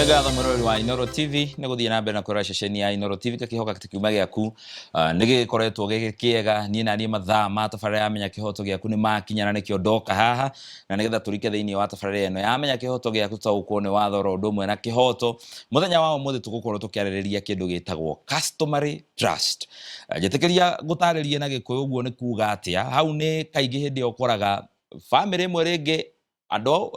Nĩ ngatho mwĩroreri wa Inooro TV nĩ gũthiĩ na mbere na kwĩrora ceceni ya Inooro TV. Ngakĩhoka atĩ kiumia gĩaku nĩ gĩgĩkoretwo gĩgĩ kĩega. Niĩ na niĩ mathaa ma tabarĩra ya Menya Kĩhoto Gĩaku nĩ makinya, na nĩkĩo ndoka haha na nĩgetha tũrike thĩinĩ wa tabarĩra ĩno ya Menya Kĩhoto Gĩaku, tũtaũkwo nĩ watho oro ũndũ ũmwe na kĩhoto. Mũthenya wa ũmũthĩ tũgũkorwo tũkĩarĩrĩria kĩndũ gĩtagwo customary trust. Njĩtĩkĩria ngũtarĩrie na Gĩkũyũ ũguo nĩ kuga atĩa. Hau nĩ kaingĩ hĩndĩ ĩrĩa ũkoraga bamĩrĩ ĩmwe rĩngĩ andũ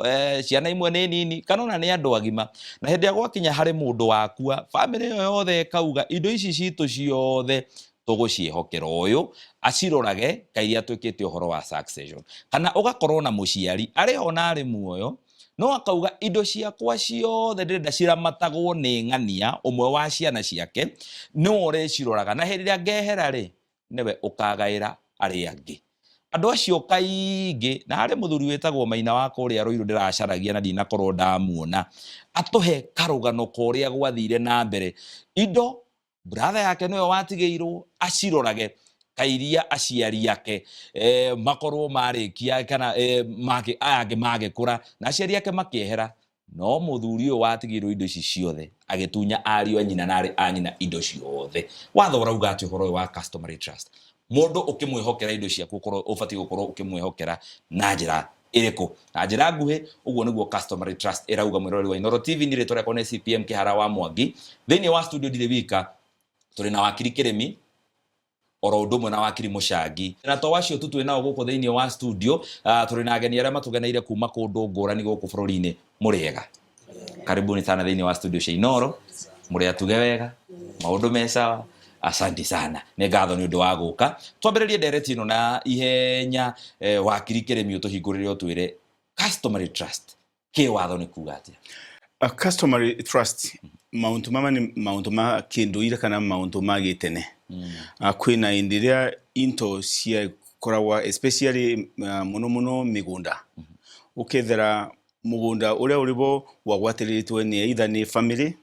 ciana imwe nĩ nini kana ona nĩ andũ agima, na hĩndĩ ĩrĩa gwakinya harĩ mũndũ wakua, bamĩrĩ ĩyo yothe ĩkauga indo ici citũ ciothe tũgũciĩhokera ũyũ acirorage kairia twĩkĩte ũhoro wa succession. Kana ũgakorwo na mũciari arĩ ho na arĩ muoyo, no akauga indo ciakwa ciothe ndĩrenda ciramatagwo nĩ ng'ania ũmwe wa ciana ciake, nĩwe ũrĩciroraga, na hĩndĩ ĩrĩa ngehera rĩ, nĩwe ũkagaĩra arĩa angĩ. Andũ acio kaingĩ, na harĩ mũthuri wĩtagwo Maina wa kũrĩa Rũirũ ndĩracaragia na ndinakorwo ndamuona, atũhe karũgano ka ũrĩa gwathire na mbere. Indo brother yake nĩwe watigĩirwo acirorage kairia aciari ake makorwo marĩkia kana aya angĩ magĩkũra na aciari ake makĩehera, no mũthuri ũyũ watigĩirwo indo ici ciothe agĩtunya ariũ a nyina na arĩ a nyina indo ciothe. Watho ũrauga atĩ ũhoro ũyũ wa customary trust, mũndũ ũkĩmwĩhokera indo ciaku ũkorwo ũbatiĩ gũkorwo ũkĩmwĩhokera na njĩra ĩrĩkũ? Na njĩra nguhĩ ũguo nĩguo customary trust ĩrauga. Mwĩroreri wa Inooro TV, niĩ rĩtwa rĩakwa nĩ CPM Kĩhara wa Mwangi. Thĩinĩ wa studio ndirĩ wika, tũrĩ na wakiri Kĩrĩmi oro ũndũ ũmwe na wakiri Mũcangi, na to acio tu twĩ nao gũkũ thĩinĩ wa studio, tũrĩ na ageni arĩa matũgeneire kuma kũndũ ngũrani gũkũ bũrũri-inĩ. Mũrĩega, karibuni sana thĩinĩ wa studio cia Inooro. Mũrĩ atuge wega, maũndũ me sawa? Asanti sana, nĩ ngatho nĩ ũndũ wa gũka. Twambĩrĩrie ndereti ĩno na ihenya. Wakiri Kĩrĩmi, ũtũhingũrĩre ũtwĩre customary trust kĩwatho nĩ kuga atĩa? A customary trust, mauntu mama ni mauntu ma kinduire kana mauntu ma gitene. Kwina indi iria into ciakoragwa, especially muno muno migunda, ukethera mugunda uria uribo wagwatiriritwe ni either ni family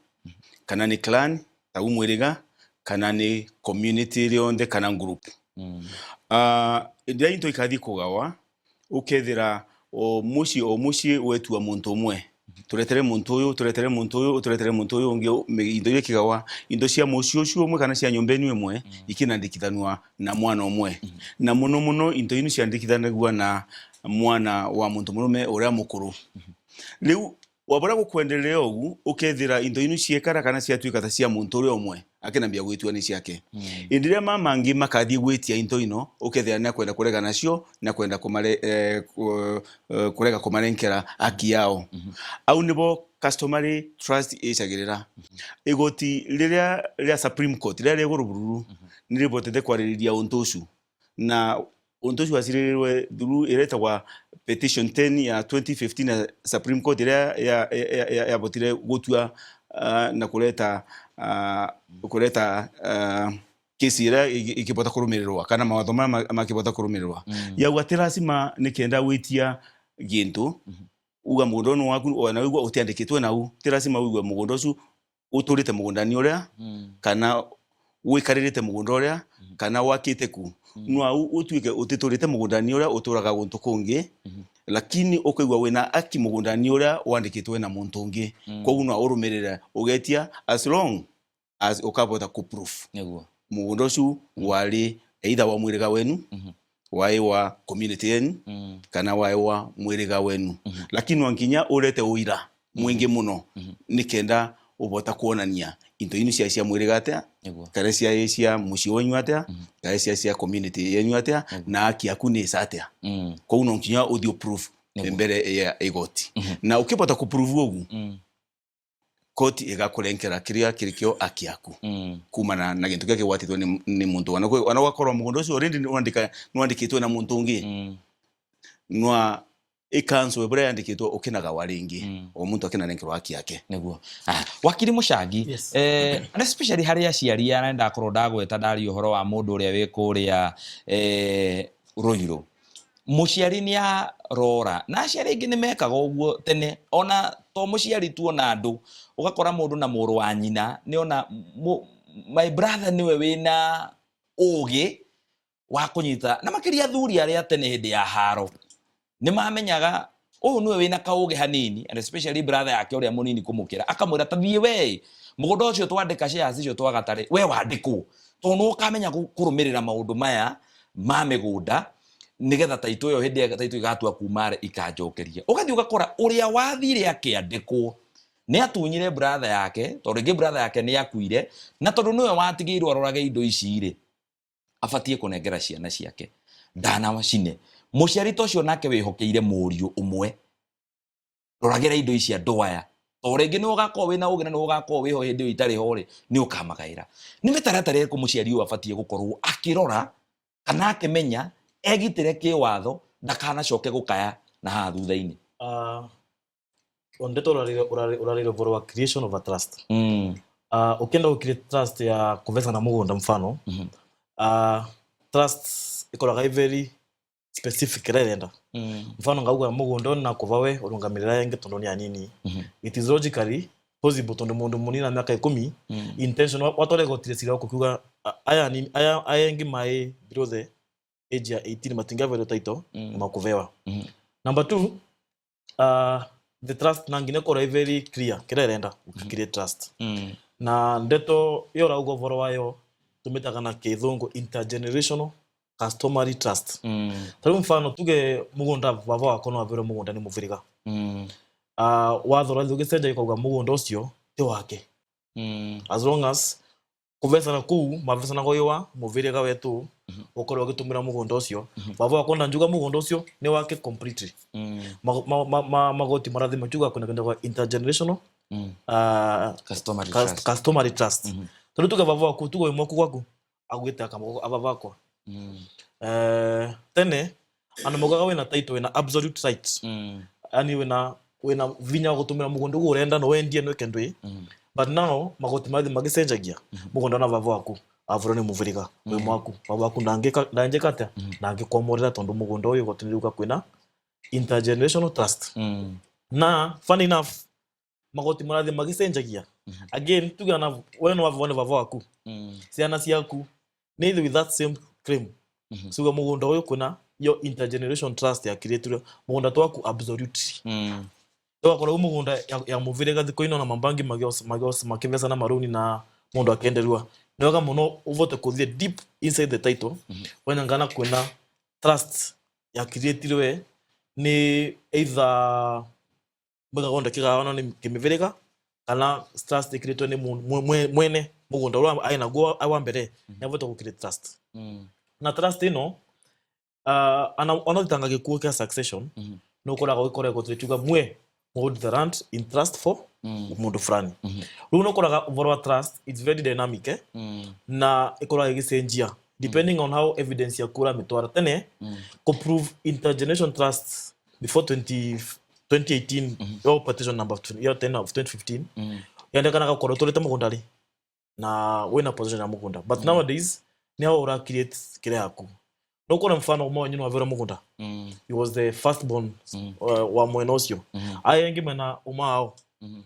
kana ni clan ta umwiriga kana ni community rionthe kana group. Indi iria into ikathi kugawa, ukethira o muciĩ o muciĩ wetua muntu umwe, turetere muntu uyu, turetere muntu uyu, turetere muntu uyu ungi. Indo iria ikigawa, indo cia muciĩ ucio umwe kana cia nyumba inu imwe ikinandikithanua na mwana umwe, na muno muno indo inu ciandikithanagua na mwana wa muntu murume uria mukuru. Riu wabura gukwenderea ugu, ukethira indo inu ciekara kana ciatuika ta cia muntu uria umwe akinambia gwitua ni ciake. Indi iria mamangi makathie gwitia into ino, ukethira ni akwenda kurega nacio, ni akwenda kumare kurega kumarenkera haki yao. Au nibo customary trust icagirira. Igoti riria ria Supreme Court riria ri iguru bururu ni ribotete kwaririria untu ucio, na untu ucio waciririrwe through ĩrĩa ĩtagwa petition 10 ya 2015 ya Supreme Court, ĩrĩa yabotire gũtua na kũreta kesi ĩrĩa ĩkĩbota kũrũmĩrĩrwa kana mawatho maya makĩbota kũrũmĩrĩrwa. Yauga ti lazima nĩ kenda wĩtia gĩntũ uga mũgũnda ũyũ nĩ waku, ona wĩigua ũtiandĩkĩtwe nau, ti lazima wĩigue mũgũnda ũcio ũtũrĩte mũgũnda-inĩ ũrĩa kana wĩkarĩrĩte mũgũnda ũrĩa kana wakĩte ku. No ũtuĩke ũtĩtũrĩte mũgũnda-inĩ ũrĩa, ũtũraga gũntũ kũngĩ, lakini ũkaigua wĩna aki mũgũnda-inĩ ũrĩa wandĩkĩtwe na mũntũ ũngĩ. Koguo no ũrũmĩrĩre ũgetia as long as ũkabota kũ proof mũgũnda ũcio warĩ either wa mwĩrĩga wenu, waĩ wa community yenu, kana waĩ wa mwĩrĩga wenu, lakini no nginya ũrete ũira mwingi mũno nĩ kenda ũbota kuonania into inu cia mwĩrĩga atĩa, kana cia mũciĩ wenyu atĩa, kana cia community yenyu atĩa, na haki yaku nĩ ĩca atĩa. Koguo no nginya ũthiĩ proof mbere ya igoti, na ũkĩbota kũ prove ũguo, koti ĩgakũrenkera kĩrĩa kĩrĩ kĩo haki yaku kumana na gĩntũ kĩrĩa kĩgwatĩtwo nĩ mũntũ. Ona ũgakorwo mũgũnda ũcio already nĩwandĩkĩtwo na mũntũ ũngĩ, nwa ĩkanso ĩbũrĩa yandĩkĩtwo ũkĩnagawa rĩngĩ, o mũntũ akĩnanenkerwo haki yake. Nĩguo. Wakiri Mũcangi, Yes. And especially harĩ aciari arĩa ndakorwo ndagweta ndaria ũhoro wa mũndũ ũrĩa wĩ kũrĩa Rũirũ, mũciari nĩ arora, na aciari aingĩ nĩ mekaga ũguo tene, ona to mũciari tu, ona andũ, ũgakora mũndũ na mũrũ wa nyina nĩ ona my brother nĩwe wĩna ũgĩ wa kũnyita, na makĩria athuri arĩa tene hĩndĩ ya haro nĩ mamenyaga Ũyũ nĩwe wĩna kaũgĩ hanini, and especially brother yake ũrĩa mũnini kũmũkĩra, akamwĩra ta thiĩ we mũgũnda ũcio twandĩka shares icio twagatarĩ, we wandĩkwo tondũ nĩ ũkamenya kũrũmĩrĩra maũndũ maya ma mĩgũnda, nĩgetha taitũ ĩyo hĩndĩ ĩrĩa taitũ igatua kuma rĩ ikanjokeria. Ũgathiĩ ũgakora ũrĩa wathire akĩandĩkwo nĩ atunyire brother yake, tondũ rĩngĩ brother yake nĩ akuire, na tondũ nĩwe watigĩirwo arorage indo ici rĩ, abatiĩ kũnengera ciana ciake ndanacine. Mũciari ta ũcio nake wĩhokeire mũriũ ũmwe, roragĩra indo ici andũ aya, tondũ rĩngĩ nĩ ũgakorwo wĩna ũgĩ na nĩ ũgakorwo wĩho hĩndĩ ĩyo itarĩ ho rĩ, nĩ ũkamagaĩra. Nĩ mĩtaratara ĩrĩkũ mũciari ũyũ abatiĩ gũkorwo akĩrora kana akĩmenya egitĩre kĩwatho ndakanacoke gũkaya na haha thutha-inĩ? Ndeto urarire ũhoro wa creation of a trust. Ukienda gũ create trust ya kuvesa na mugunda mfano, trust ikoraga i very specific ira irenda. Mfano ngauga mugunda na kuva we urungamirira yengi tondu ni anini. It is logically possible tondu mundu munini na miaka 10 intention watore gotire cira kukiuga aya nini aya ayengi mai below the age ya 18 matingaverwo title makuvewa. Number 2, the trust nangine korwo i very clear kira irenda create trust. Na ndeto iyo rauga ũhoro wayo tumitaga na kithungu intergenerational customary trust. Ta rĩu mfano tuge mugunda baba wakwa no avere mugunda ni muviriga. Watho ũrathiĩ ũgĩcenjagia ũkauga mugunda ũcio ti wake. As long as kuvesana kuu mavesana goiwa muviriga wetu ukorwo ugitumira mugunda ucio, baba wakwa ndanjuga mugunda ucio ni wake completely. Magoti marathi makiuga kuna kindu kwa intergenerational customary trust. Customary trust. Tondu tuge baba waku tuge mwaku gwaku agwite akamoko aba bakwa. Tene andu maugaga wina title, wina absolute right. Yani wina vinya wa gutumira mugunda uguo urenda no wendie no wike ndui. But now magoti mathi magicenjagia mugunda na baba waku avuro ni muviriga wi mwaku baba waku ndangika atia ndangikwamurira tondu mugunda uyu igoti niriuga kwina intergenerational trust. Na funny enough magoti marathi magicenjagia again tuga na we no wavone baba waku ciana ciaku ni with that same claim. Suga mugunda uyu kwina yo intergeneration trust ya creature mugunda twaku absolutely. Twakora mugunda ya muviriga thiko ino na mambangi magios magios makivesa na maruni na mundu akenderua ni wega muno uvote kuthie deep inside the title. Wanyangana kwina trust ya creatirwe ni either mgagonda kigawana ni kimiviriga kana trust creatirwe ni mwene mugunda uria aina guo awa mbere ni avote ku create trust. Na trust ino ana thitanga gikuo kia succession. No koraga gikoregwo tukiuga mwe hold the land in trust for mundu fulani. Riu no koraga ũhoro wa trust it's very dynamic, na ikoraga igicenjia depending on how evidence yaku ũramitwara. Tene ko prove intergeneration trust before 2018 yo petition number yo 10 of 2015 yandekanaga gukorwo ũtũrĩte mũgũnda rĩ na wĩna position ya mũgũnda, but nowadays ni hao ura create kire yaku. No kona mfano umwe wanyu wavera mugunda. He was the first born wa mwena ucio. Aya engi mena umao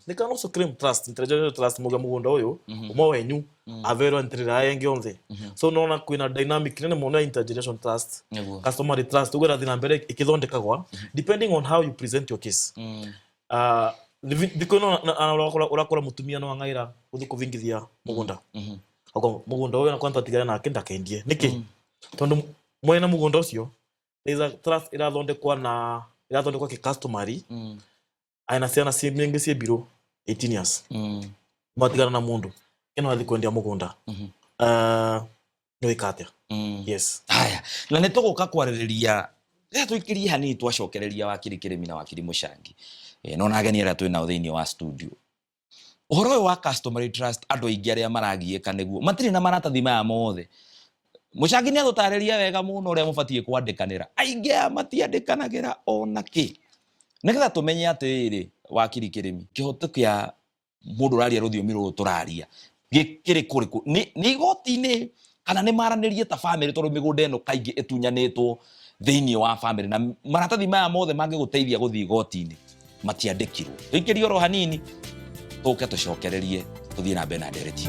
they can also claim trust intergenerational trust muga mugunda uyu umwe wenyu averwa ntirira aya engi onthe. So nona kwina dynamic nene muno ya intergeneration trust, customary trust ugo rathi na mbere ikithondekagwa depending on how you present your case. Thikũ ĩno urakora mutumia no ang'aira guthi kuvingithia mugunda. Ako mugunda uyu na kwanta tigana nake ndakendie niki tondu mwene mugunda ucio there is a trust irathondekwa na irathondekwa ki customary. Aina ciana ci mingi ci below 18 years. Matigana na mundu kena athi kwendia mugunda. No ikatia. Yes. Haya, na nĩ tũgũka kwarĩrĩria rĩrĩa tũikĩrie hanini twacokereria wakiri Kĩrĩmi na wakiri Mũcangi. No na ageni arĩa twĩ nao thĩinĩ wa studio. Ũhoro ũyũ wa customary trust andũ aingĩ arĩa maragiĩka nĩguo matirĩ na maratathi maya mothe. Mũcangi nĩ atũtarĩria wega mũno ũrĩa mũbatiĩ kwandĩkanĩra. Aingĩ aya matiandĩkanagĩra ona kĩ. Nĩgetha tũmenye atĩrĩrĩ, wakiri Kĩrĩmi, kĩhoto kĩa mũndũ ũraria rũthiomi rũrũ tũraria gĩkĩrĩ kũrĩkũ? Nĩ igoti-inĩ kana nĩ maranĩrie ta bamĩrĩ, tondũ mĩgũnda ĩno kaingĩ ĩtunyanĩtwo thĩinĩ wa bamĩrĩ na maratathi maya mothe mangĩgũteithia gũthiĩ igoti-inĩ matiandĩkirwo. Tũikĩrie oro hanini tũke tũcokererie tũthiĩ na mbere na ndereti.